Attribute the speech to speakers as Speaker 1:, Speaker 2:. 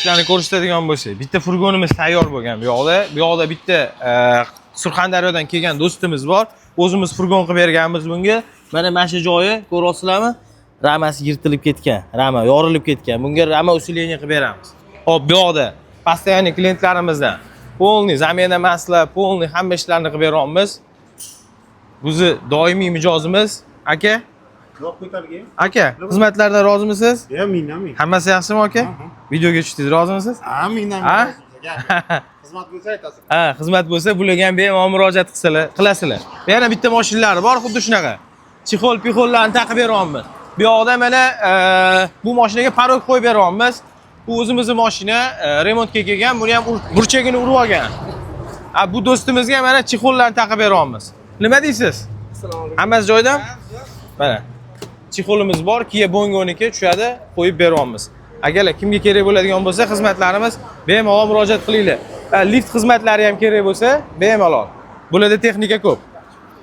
Speaker 1: Ishlarni ko'rsatadigan bo'lsak, bitta furgonimiz tayyor bo'lgan bu yoqda. Bu yoqda bitta Surxondaryodan kelgan do'stimiz bor. O'zimiz furgon qilib berganmiz bunga. Mana shu joyi ko'ryapsizlarmi? Ramasi yirtilib ketgan, rama yorilib ketgan. Bunga rama усиление qilib beramiz. Xo'p, bu yoqda постоянный klientlarimizdan полный замена масла, полный hamma ishlarni qilib beryapmiz. Bizni doimiy mijozimiz aka.
Speaker 2: Yo'q, ko'targan.
Speaker 1: Aka, xizmatlardan rozimisiz?
Speaker 2: Ya, mingdan ming.
Speaker 1: Hammasi yaxshimi, aka? Videoga tushdingiz, rozimisiz?
Speaker 2: Ha, mingdan
Speaker 1: Ha?
Speaker 2: ming. Xizmat bo'lsa aytasiz.
Speaker 1: Ha, xizmat bo'lsa bularga ham bemalol murojaat qilsalar, qilasizlar. Yana bitta mashinalari bor, xuddi shunaqa. Чехол, pixollarni taqib beryapmiz. Bu yoqda mana bu mashinaga порог qo'yib beryapmiz. Bu o'zimizni mashina, remontga kelgan, buni ham burchagini urib olgan. Ha, bu do'stimizga mana чехол larni taqib beryapmiz. Nima deysiz? Hammasi joyida? Mana. Чехол imiz bor, Kia Bongoniki tushadi, qo'yib beryapmiz. Akalar, kimga kerak bo'ladigan bo'lsa, xizmatlarimiz, bemalol murojaat qilinglar. Ha, lift xizmatlari ham kerak bo'lsa, bemalol. Bularda texnika ko'p.